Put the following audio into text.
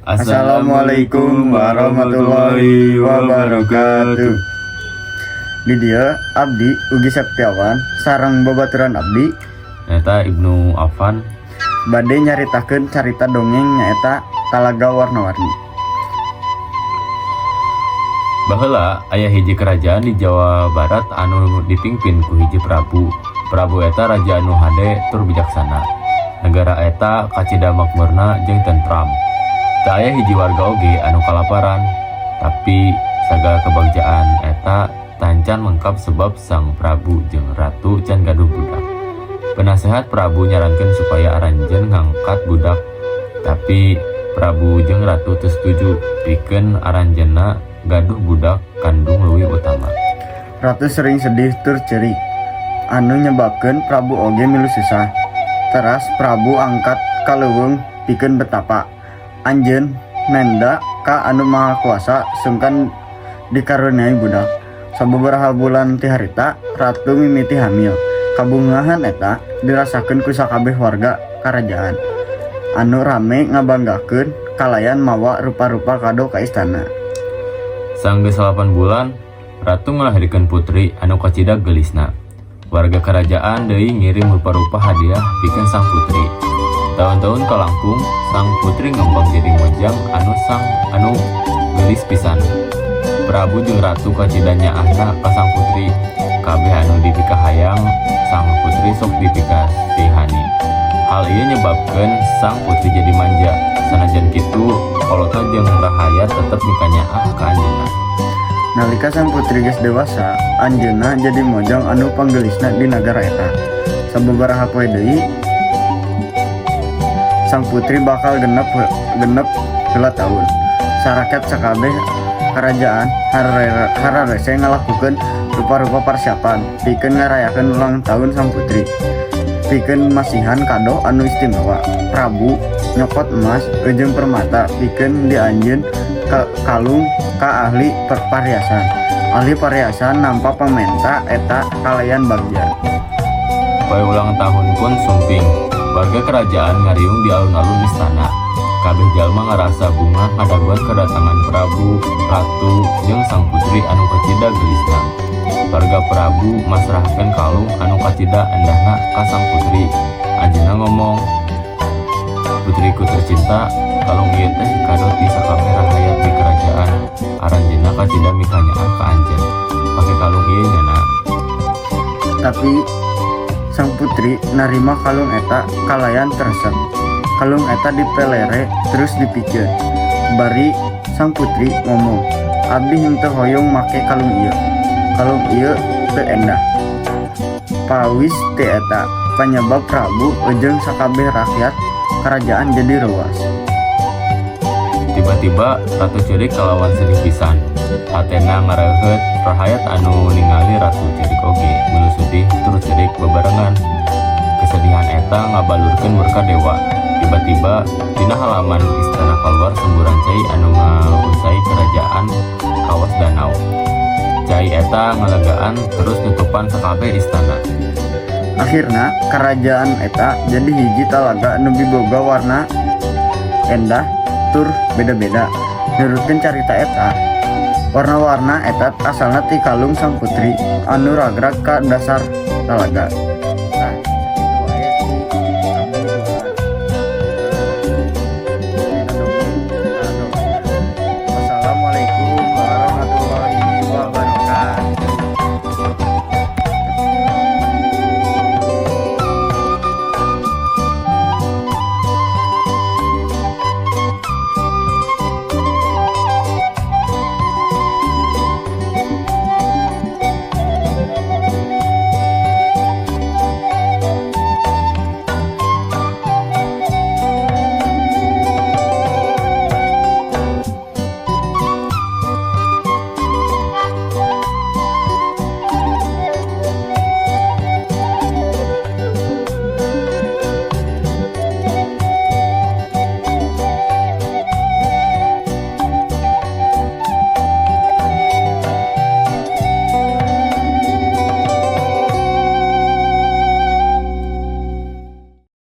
Assalamualaikum warahmatullahi wabarakatuh. Di dieu Abdi Ugi Septiawan sareng babaturan Abdi. Eta Ibnu Affan. Bade nyaritakeun carita dongeng, nyaeta Talaga Warna-Warni. Baheula aya hiji kerajaan di Jawa Barat anu dipingpin ku hiji prabu. Prabu eta raja anu hade tur bijaksana. Negara eta kacida makmurna jeung tentram. Teu aya hiji warga oge anu kalaparan. Tapi sagala kebagjaan eta tacan lengkap sebab sang prabu jeung ratu can gaduh budak. Penasehat prabu nyarankeun supaya aranjeun ngangkat budak. Tapi prabu jeung ratu teu setuju, pikeun aranjeunna gaduh budak kandung leuwih utama. Ratu sering sedih tur ceurik, anu nyebabkeun Prabu oge milu susah. Teras Prabu angkat ka leuweung pikeun betapa. Anjeun menda ka Anu Maha Kuasa sungkan dikaruniai budak. Sababaraha bulan ti harita, ratu mimiti hamil. Kabungahan eta dirasakeun ku sakabeh warga karajaan anu rame ngabanggakeun kalayan mawa rupa-rupa kado ka istana. Sanggeus 8 bulan, ratu ngalahirkeun putri anu kacida geulisna. Warga kerajaan deui ngirim rupa-rupa hadiah pikeun sang putri. Taun-taun kalangkung, sang putri ngembang jadi mojang anu geulis pisan. Prabu jeung ratu kacida nyaahna ka sang putri. Kabeh anu dipikahayang sang putri sok dipikasihani. Hal ieu nyebabkeun sang putri jadi manja. Sanajan kitu, kolotna jeung rahayat tetep mikanyaah ka anjeunna. Nalika sang putri geus dewasa, anjeunna jadi mojang anu panggeulisna di nagara eta. Sababaraha poe deui, sang putri bakal genep heula taun. Sarakyat sakabeh kerajaan hararese ngalakukeun rupa-rupa persiapan pikeun ngarayakeun ulang tahun sang putri. Pikeun masihan kado anu istimewa, Prabu nyokot emas jeung permata pikeun dianjeun ka kalung ka ahli perhiasan. Ahli perhiasan nampa pamenta eta kalayan bagja. Poe ulang tahun pun sumping. Warga kerajaan ngariung di alun-alun istana. Kabeh jalma ngarasa bungah ngadaguan kedatangan Prabu, Ratu, jeung sang putri anu kacida geulisna. Warga Prabu masrahkeun kalung anu kacida endahna ka sang putri. Anjeunna ngomong, "Putriku tercinta, kalung ieu teh kado ti sakabeh rahayat di kerajaan. Aranjeunna kacida mikanyaah ka anjeun. Pake kalung ieu nya, Nak." Tapi sang putri narima kalung eta kalayan teu resep. Kalung eta dipelere terus dipiceun. Bari sang putri ngomong, "Abdi henteu hoyong make kalung ieu. Kalung ieu teu endah." Pawis ti eta panyebab Prabu jeung sakabeh rakyat kerajaan jadi reuwas. Tiba-tiba Ratu ceurik kalawan sedih pisan. Hatena ngareuheut. Rahayat anu ningali Ratu ceurik oge milu sedih terus ceurik bebarengan. Kesedihan eta ngabalurkeun murka dewa. Tiba-tiba dina halaman istana keluar semburan cai anu ngausai kerajaan kawas danau. Cai eta ngalegaan terus nutupan sakabeh istana. Akhirna kerajaan eta jadi hiji talaga nu miboga warna endah tur beda-beda. Nurutkeun carita eta, warna-warna eta asalna ti kalung sang putri anu ragrag ka dasar talaga.